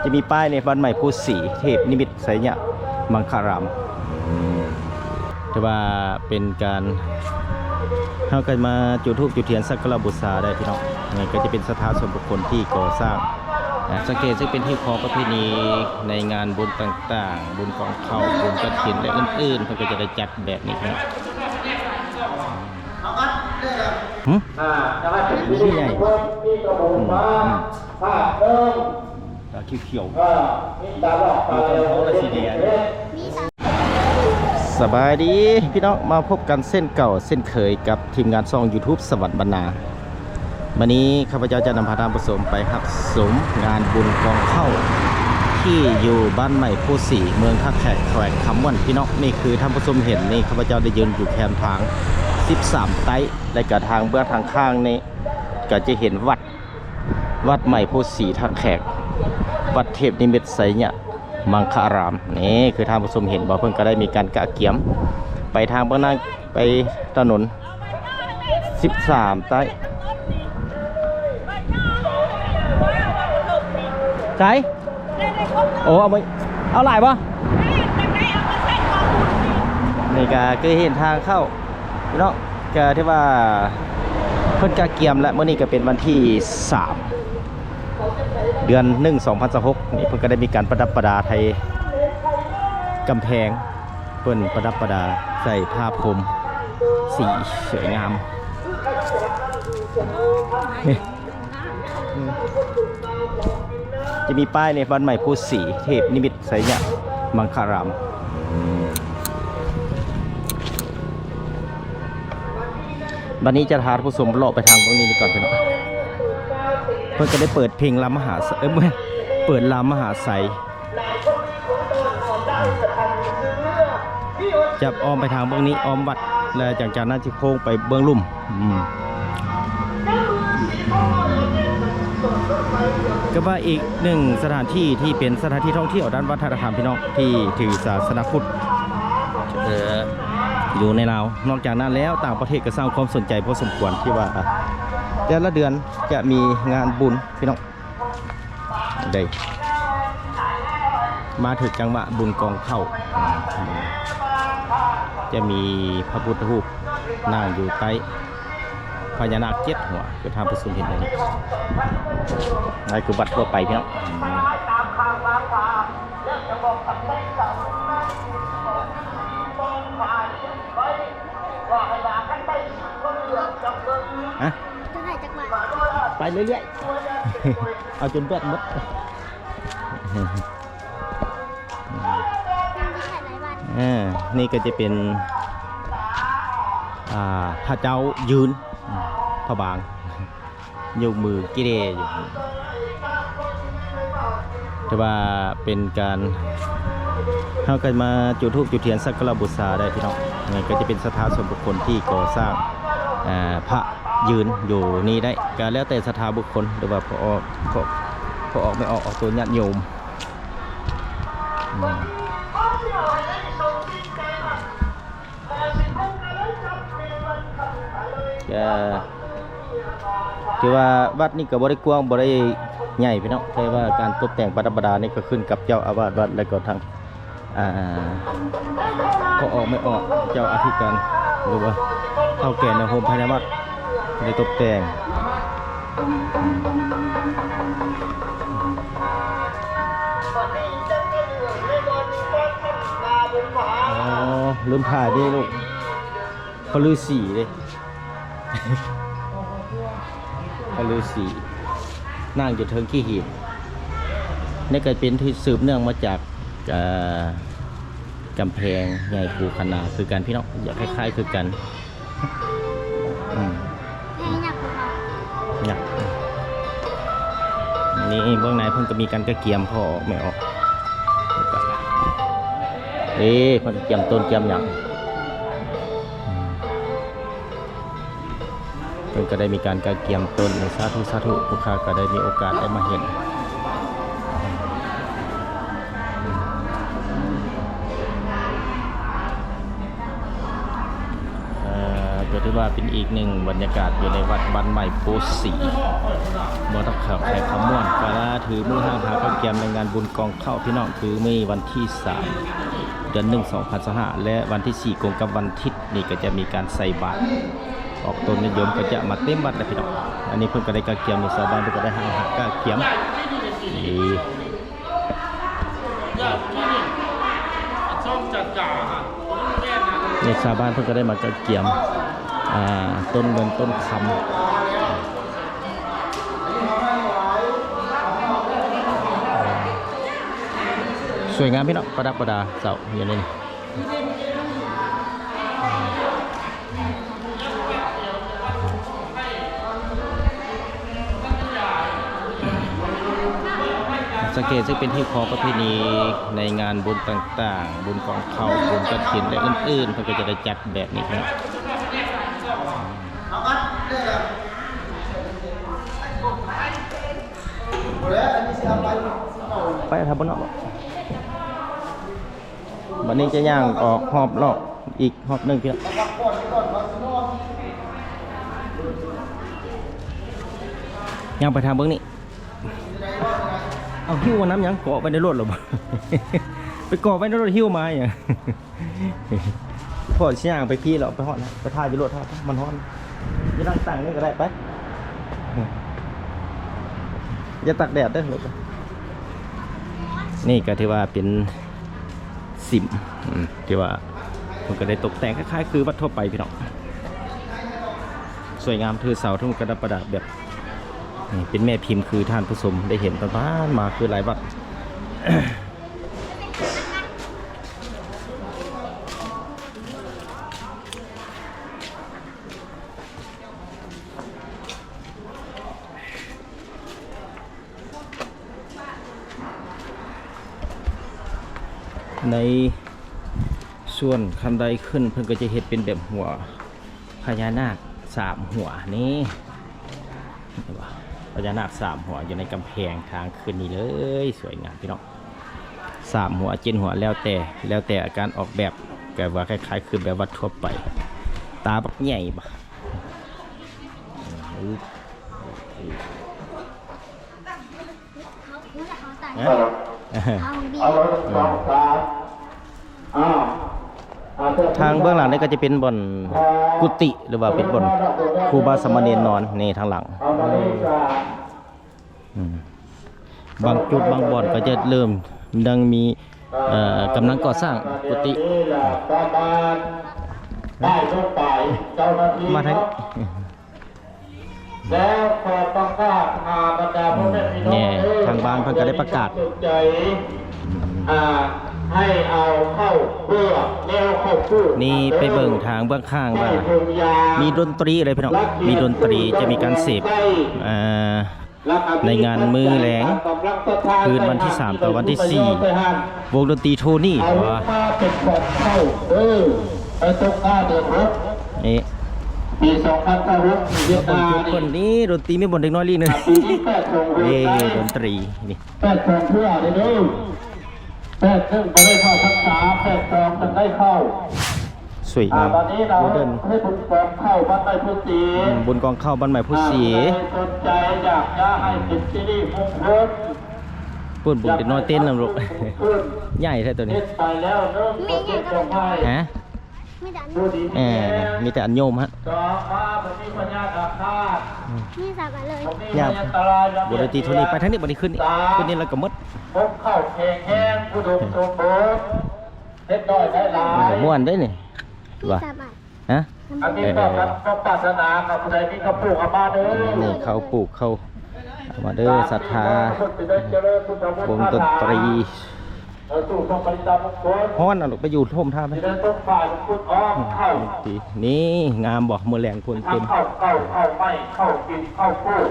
ຈະມີປ້າຍໃນວັດໃໝ່ໂພສີ ເທບນິມິດໄຊຍະມັງຄາລາມ ຖືວ່າເປັນການ ເຮົາກໍມາຈຸດທູບຈຸດທຽນສັກກາລະບູຊາໄດ້ພີ່ນ້ອງ. ນີ້ກໍຈະເປັນສະຖານສ່ວນບຸກຄົນທີ່ກໍ່ສ້າງ ອ່າ ສັງເກດເຊິ່ງເປັນຮີດຄອງປະເພນີໃນງານບຸນຕ່າງໆ ບຸນກອງເຂົ້າ ບຸນກະຖິນ ແລະ ອື່ນໆ ເພິ່ນກໍຈະໄດ້ຈັດແບບນີ້ພີ່ນ້ອງ. ຫຶ? ມີໃຫຍ່ ອືມ ອືມ ຕາຂຽວໆ ມີທັງທອງ ແລະ ສີແດງ. ສະບາຍດີພີ່ນ້ອງ ມາພົບກັນເຊັ່ນເກົ່າເຊັ່ນເຄີຍກັບທີມງານຊ່ອງຢູທູບສະຫວັນບັນນາ. ມື້ນີ້ຂ້າພະເຈົ້າຈະນຳພາທ່ານຜູ້ຊົມໄປຮັບຊົມງານບຸນກອງເຂົ້າ ທີ່ຢູ່ບ້ານໃໝ່ໂພສີ ເມືອງທ່າແຂກ ແຂວງຄຳມ່ວນ ພີ່ນ້ອງ. ນີ້ຄືທ່ານຜູ້ຊົມເຫັນນີ້ ຂ້າພະເຈົ້າໄດ້ຢືນຢູ່ແຄມທາງສິບສາມໃຕ້ ແລະ ກະທາງເບື້ອງທາງຂ້າງນີ້ ກະຈະເຫັນວັດ ວັດໃໝ່ໂພສີທ່າແຂກ ວັດເທບນິມິດໄຊຍະມັງຄາລາມ. ນີ້ຄືທ່ານຜູ້ຊົມເຫັນບໍ່ ເພິ່ນກໍໄດ້ມີການກະກຽມໄປທາງເບື້ອງໜ້າ ໄປຖະໜົນສິບສາມໃຕ້. ໃສ? ໂອ້ ເອົາໄປ ເອົາຫຼາຍບໍ່? ນີ້ກໍຄືເຫັນທາງເຂົ້າ ພີ່ນ້ອງ ກະຖືວ່າເພິ່ນກະກຽມແລ້ວ. ມື້ນີ້ກະເປັນວັນທີສາມ ເດືອນໜຶ່ງ ສອງພັນຊາວຫົກ ນີ້ເພິ່ນກະໄດ້ມີການປະດັບປະດາໄທກຳແພງ ເພິ່ນປະດັບປະດາໃສ່ຜ້າພົມສີສວຍງາມ. ຈະມີປ້າຍໃນວັດໃໝ່ໂພສີ ເທບນິມິດໄຊຍະມັງຄາລາມ. ບັດນີ້ຈະພາທ່ານຜູ້ຊົມເລາະໄປທາງເບື້ອງນີ້ກ່ອນພີ່ນ້ອງ. ເພິ່ນກໍໄດ້ເປີດເພງລຳມະຫາໄຊ ເອີ ບໍ່ແມ່ນ ເປີດລຳມະຫາໄຊ. ຈະອ້ອມໄປທາງເບື້ອງນີ້ ອ້ອມວັດ ແລະ ຈາກນັ້ນຊິໂຄ້ງໄປເບື້ອງລຸ່ມ. ອືມ ກໍວ່າອີກໜຶ່ງສະຖານທີ່ທີ່ເປັນສະຖານທີ່ທ່ອງທ່ຽວດ້ານວັດທະນະທຳ ພີ່ນ້ອງ ທີ່ຖືສາສະໜາພຸດ ເອີ ຢູ່ໃນລາວ. ນອກຈາກນັ້ນແລ້ວ ຕ່າງປະເທດກໍສ້າງຄວາມສົນໃຈພໍສົມຄວນ ທີ່ວ່າ ອາ ແຕ່ລະເດືອນຈະມີງານບຸນ ພີ່ນ້ອງ. ໄດ້ມາຖືກຈັງຫວະບຸນກອງເຂົ້າ ຈະມີພະພຸດທະຮູບນັ່ງຢູ່ໃຕ້ພະຍານາກເຈັດຫົວ ຄືທ່ານຜູ້ຊົມເຫັນນີ້. ນັ້ນຄືວັດທົ່ວໄປພີ່ນ້ອງ. ຮະ? ຈະໄດ້ຈັກບາດ? ໄປເລື້ອຍໆ ເອົາຈົນແບດໝົດ. ເອີ ນີ້ກໍຈະເປັນ ອ່າ ພະເຈົ້າຢືນ ພະບາງ ຍົກມືກິເລຢູ່. ຖືວ່າເປັນການ ເຮົາກໍມາຈຸດທູບຈຸດທຽນສັກກາລະບູຊາໄດ້ພີ່ນ້ອງ. ນີ້ກໍຈະເປັນສະຖານສ່ວນບຸກຄົນທີ່ກໍ່ສ້າງ ເອີ ພະຢືນຢູ່ນີ້ໄດ້ ກໍແລ້ວແຕ່ສະຖາບຸກຄົນ ຫຼືວ່າພໍ່ອອກ ພໍ່ ພໍ່ອອກແມ່ອອກ ອອກຕົວຍາດໂຍມ. ອືມ ກໍ ຖືວ່າວັດນີ້ກໍບໍ່ໄດ້ກວ້າງ ບໍ່ໄດ້ໃຫຍ່ພີ່ນ້ອງ ແຕ່ວ່າການຕົບແຕ່ງປະດັບປະດານີ້ກໍຂຶ້ນກັບເຈົ້າອາວາດວັດ ແລະກໍທາງ ອ່າ ພໍ່ອອກແມ່ອອກ ເຈົ້າອະທິການ ຫຼືວ່າເຖົ້າແກ່ໃນໂຮມພະຍາວັດ ໄດ້ຕົບແຕ່ງ. ອໍ ລືມຖ່າຍເດ້ລູກ ພໍ່ລືສີເດ້ ພໍ່ລືສີນັ່ງຢູ່ເທິງຂີ້ຫີນ. ນີ້ກໍເປັນທີ່ສືບເນື່ອງມາຈາກ ເອີ ກຳແພງໃຫຍ່ພູຄະນາຄືກັນພີ່ນ້ອງ ຈະຄ້າຍໆຄືກັນ. ອືມ ແພຍັກບໍ່? ຍັກ. ນີ້ເບື້ອງໃນເພິ່ນກໍມີການກະກຽມພໍ່ອອກແມ່ອອກ ເອີ ເພິ່ນກຽມຕົ້ນກຽມຫຍັງ. ອືມ ເພິ່ນກໍໄດ້ມີການກະກຽມຕົ້ນ. ສາທຸ ສາທຸ ຜູ້ຂ້າກໍໄດ້ມີໂອກາດໄດ້ມາເຫັນ. ເອີ ກໍຖື ວ່າເປັນອີກໜຶ່ງບັນຍາກາດຢູ່ໃນວັດບ້ານໃໝ່ໂພສີ ບໍ່ຕ້ອງເຂົ້າໃຈຄຳມ່ວນ ກະຖືມືຫ້າມຫາກະກຽມໃນງານບຸນກອງເຂົ້າ ພີ່ນ້ອງ ຄືມື້ວັນທີສາມ ເດືອນໜຶ່ງ ສອງພັນຊາວຫ້າ ແລະ ວັນທີສີ່ກົງກັບວັນທິດນີ້ ກະຈະມີການໃສ່ບາດ ອອກຕົນຍາດໂຍມກະຈະມາເຕັມວັດແລ້ວ ພີ່ນ້ອງ. ອັນນີ້ເພິ່ນກະໄດ້ກະກຽມ ຊາວບ້ານເພິ່ນກະໄດ້ຫ້າມຫາກະກຽມ ນີ້ ນີ້ຊາວບ້ານເພິ່ນກະໄດ້ມາກະກຽມ ອ່າ ຕົ້ນເງິນຕົ້ນຄຳ ສວຍງາມພີ່ນ້ອງ ປະດັບປະດາເສົາຢູ່ໃນນີ້. ສັງເກດເຊິ່ງເປັນຮີດຄອງປະເພນີໃນງານບຸນຕ່າງໆ ບຸນກອງເຂົ້າ ບຸນກະຖິນ ແລະ ອື່ນໆ ເພິ່ນກະຈະໄດ້ຈັດແບບນີ້ເນາະ. ໄປທາງບົນເນາະ ບັດນີ້ຈະຍ່າງອອກຮອບລອບອີກຮອບໜຶ່ງ ພີ່ນ້ອງ ຍ່າງໄປທາງເບື້ອງນີ້. ເອົາ ຫິ້ວມານຳຫຍັງ? ເກາະໄວ້ໃນລົດແລ້ວບໍ່? ໄປເກາະໄວ້ໃນລົດ ຫິ້ວມາຫຍັງ? ພໍຊິຍ່າງໄປພີ້ແລ້ວ ໄປຮອດ ໄປຖ່າຍຢູ່ລົດ ມັນຮ້ອນ ຢູ່ນັ່ງຕັ້ງນີ້ກະໄດ້ ໄປ ຢ່າຕາກແດດເດີ້. ນີ້ກະຖືວ່າເປັນ ສິມ ອືມ ທີ່ວ່າເພິ່ນກະໄດ້ຕົກແຕ່ງຄ້າຍໆຄືວັດທົ່ວໄປ ພີ່ນ້ອງ ສວຍງາມ ຖືເສົາ ເທິງກະດັບປະດາແບບ ນີ້ເປັນແມ່ພິມ ຄືທ່ານຜູ້ຊົມໄດ້ເຫັນຜ່ານໆມາ ຄືຫຼາຍວັດ. ໃນສ່ວນຂັ້ນໄດຂຶ້ນ ເພິ່ນກະຈະເຮັດເປັນແບບຫົວພະຍານາກສາມຫົວນີ້ ເຫັນບໍ່? ພະຍານາກສາມຫົວຢູ່ໃນກຳແພງທາງຂຶ້ນນີ້ເລີຍ ສວຍງາມ ພີ່ນ້ອງ ສາມຫົວ ເຈັດຫົວ ແລ້ວແຕ່ ແລ້ວແຕ່ການອອກແບບ ກະວ່າຄ້າຍໆຄືແບບວັດທົ່ວໄປ ຕາບັກໃຫຍ່ບໍ່? ຮະ? ທາງເບື້ອງຫຼັງນີ້ກະຈະເປັນບ່ອນກຸຕິ ຫຼືວ່າເປັນບ່ອນຄູບາສາມະເນນນອນ ນີ້ທາງຫຼັງ ອືມ ບາງຈຸດບາງບ່ອນກະຈະເລີ່ມຍັງມີ ເອີ ກຳລັງກໍ່ສ້າງກຸຕິ ມາທາງນີ້ ແລ້ວຂໍປະກາດຫາບັນດາພໍ່ແມ່ພີ່ນ້ອງ ນີ້ ທາງບ້ານເພິ່ນກະໄດ້ປະກາດ ໃຫ້ເອົາເຂົ້າເປືອກ ແນວເຂົ້າປູກ ນີ້ໄປເບິ່ງທາງເບື້ອງຂ້າງວ່າມີດົນຕີເລີຍ ພີ່ນ້ອງ ມີດົນຕີ ຈະມີການເສບ ເອີ ໃນງານມື້ແລງ ຄືນວັນທີສາມຕໍ່ວັນທີສີ່ ວົງດົນຕີໂທນີ ເອົາລົງມາເປັນຂອງເຮົາເດີ ໄປຕົກກາເດີ ນີ້ ປີສອງພັນຊາວຫົກ ເຮັດນານີ້ ດົນຕີມີບ່ອນເດັກນ້ອຍລີ້ໜຶ່ງ ນີ້ດົນຕີ ນີ້ ແປດສອງເທື່ອເດີ ແປດໜຶ່ງບໍ່ໄດ້ເຂົ້າພັນສາ ແປດສອງຈຶ່ງໄດ້ເຂົ້າ. ສວຍງາມ ໂມເດີນ ບຸນກອງເຂົ້າບ້ານໃໝ່ພູສີ ອືມ ບຸນກອງເຂົ້າບ້ານໃໝ່ພູສີ ອ່າ ຜູ້ໃດສົນໃຈຢາກຈະໃຫ້ເປັນສິລິມຸງຄຸນ ປຸ້ນ ບຸນເດັກນ້ອຍເຕັ້ນນຳລູກ ໃຫຍ່ແທ້ໂຕນີ້ ເຮັດໄປແລ້ວເນາະ ແມ່ໃຫຍ່ກວ່າ ຮະ? ມີແຕ່ອັນ ເອີ ມີແຕ່ອັນໂຍມຮະ ມີສາມອັນເລີຍ ຍາວ ບໍ່ໄດ້ຕີເທົ່ານີ້ ໄປທາງນີ້ ບັດນີ້ຂຶ້ນນີ້ ຂຶ້ນນີ້ແລ້ວກະໝົດ ພົບເຂົ້າແຂງແຮງ ອຸດົມສົມບູນ ເຮັດນ້ອຍໄດ້ຫຼາຍ ມ່ວນເດ້ນີ້ ວ່າ ຮະ ອັນນີ້ກໍ ເອີ ຄວາມປາດຖະໜາ ເຂົ້າຜູ້ໃດມີເຂົ້າປູກເອົາມາເດີ ນີ້ເຂົ້າປູກເຂົ້າ ເອົາມາເດີ ສັດທາ ວົງດົນຕີ ເອີ ສູ່ສຳປະລິຕະມຸງຄຸນ ຮ້ອນນະລູກ ໄປຢູ່ຮົ່ມທ່າມັນ ຊິໄດ້ຕົກຝ້າຍຄຸນອອກເຂົ້າ ນີ້ງາມບໍ່ ມື້ແລງຄົນເຕັມ ເຂົ້າ ເຂົ້າ ເຂົ້າໄມ້ ເຂົ້າກິນ ເຂົ້າປູກ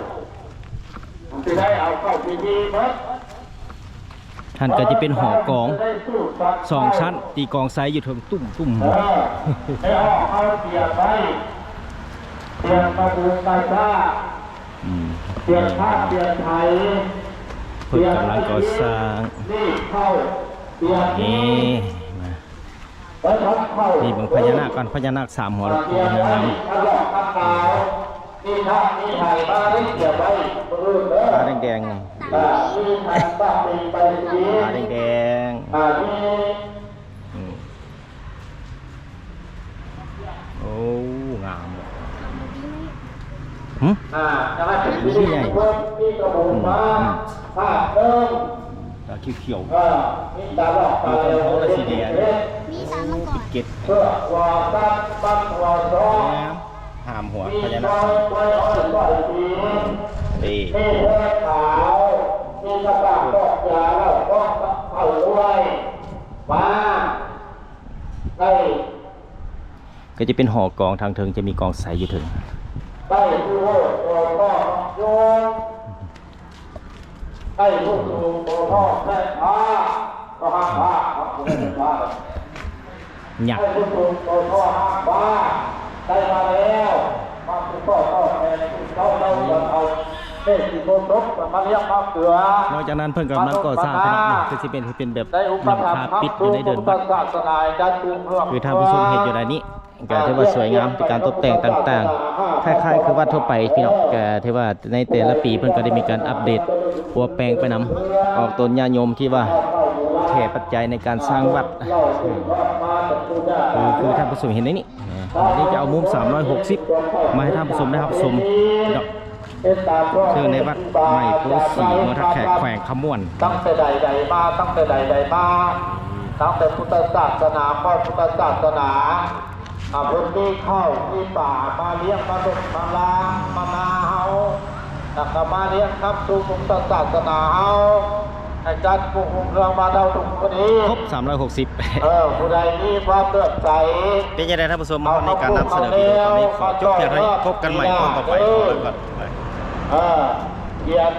ຊິໄດ້ເອົາເຂົ້າທີ່ດີເບິດ. ຫັ້ນກະຈະເປັນຫໍກອງສອງຊັ້ນ ຕີກອງໄຊຢູ່ເທິງ ຕຸ້ມໆ ເອີ ໄດ້ເອົາເຮົາຕຽມໄວ້ ຕຽມມາບຸງມາຊ້າ ອືມ ຕຽມພາດຕຽມໄຖ ເພິ່ນກຳລັງກໍ່ສ້າງ ຕຽມ ນີ້ ມາ ນີ້ເບິ່ງພະຍານາກກ່ອນ ພະຍານາກສາມຫົວ ງາມໆ ຕາແດງໆ ນີ້ ຕາແດງໆ ອືມ ໂອ້ ງາມ ຫຶ ນີ້ໃຫຍ່ ອືມ ຕາຂຽວໆ ເອີ ມີຕາຫຼອກຕາແຫຼວ ແລະ ສີແດງ ມີສາມມັງກອນ ເກັດ ເພື່ອວ່າສັດມັນວ່າຊອງ ງາມ ຫາມຫົວພະຍານາກ ມີຄວາມໄວອ້ອຍໄວຕີ ນີ້ ມີເສືອຂາວ ມີກະປາກອກຢາ ແລ້ວກໍເຂົ້າລວຍ ມາ ໄດ້ ກໍຈະເປັນຫໍກອງ ທາງເທິງຈະມີກອງໃສຢູ່ເທິງ ໄດ້ຜູ້ໂຫດໂຕພໍ່ຍອງ ໄດ້ຜູ້ສູງໂຕພໍ່ແພດພາ ກໍຮັກພາ ຮັກຜູ້ເປັນພາ ຍັກ ໄດ້ຜູ້ສູງໂຕພໍ່ຮັກພາ ໄດ້ມາແລ້ວ ມາສືບທອດຕໍ່ແຜ່ສືບເຈົ້າເຈົ້າກັນເອົາ ເມດສີໂຄສົບກັນມາລ້ຽງມາເກືອ ນອກຈາກນັ້ນເພິ່ນກຳລັງກໍ່ສ້າງ ພີ່ນ້ອງ ຄືຊິເປັນ ເປັນແບບ ໄດ້ອຸປະຖຳ ຫຼັງຄາປິດຢູ່ໃນເດີ່ນວັດ ຄືທ່ານຜູ້ຊົມເຫັນຢູ່ໃນນີ້ ກໍຖືວ່າສວຍງາມ ເປັນການຕົບແຕ່ງຕ່າງໆ ຄ້າຍໆຄືວັດທົ່ວໄປ ພີ່ນ້ອງ ກໍຖືວ່າໃນແຕ່ລະປີເພິ່ນກໍໄດ້ມີການອັບເດດປົວແປງໄປນຳ ອອກຕົນຍາດໂຍມທີ່ວ່າແຖປັດໄຈໃນການສ້າງວັດ ຄື ຄືທ່ານຜູ້ຊົມເຫັນໃນນີ້ ອັນນີ້ຈະເອົາມຸມສາມຮ້ອຍຫົກສິບ ມາໃຫ້ທ່ານຜູ້ຊົມໄດ້ຮັບຊົມເນາະ ເຊິ່ງໃນວັດໃໝ່ໂພສີ ເມືອງທ່າແຂກ ແຂວງຄຳມ່ວນ ຕັ້ງແຕ່ໃດໃດມາ ຕັ້ງແຕ່ໃດໃດມາ ຕັ້ງແຕ່ພຸດທະສາສະໜາ ກ່ອນພຸດທະສາສະໜາ ອາ ເພິ່ນມີເຂົ້າມີປາມາລ້ຽງມາດົດມາລ້າງມານາເຮົາ ແລ້ວກໍມາລ້ຽງຄ້ຳຊູພຸດທະສາສະໜາເຮົາ ໃຫ້ຈັດກຸຮຸ່ງເຮືອງມາເທົ່າທຸກມື້ນີ້ ຄົບສາມຮ້ອຍຫົກສິບ ເອີ ຜູ້ໃດມີຄວາມເຫຼື້ອມໃສ ເປັນຈັ່ງໃດທ່ານຜູ້ຊົມ ເຮົາໃນການນຳສະເໜີວິດີໂອຕອນນີ້ ຂໍຈົບພຽງເທົ່ານີ້ ພົບກັນໃໝ່ຕອນຕໍ່ໄປ ຂໍລາກ່ອນ ເອີ ຂຽນ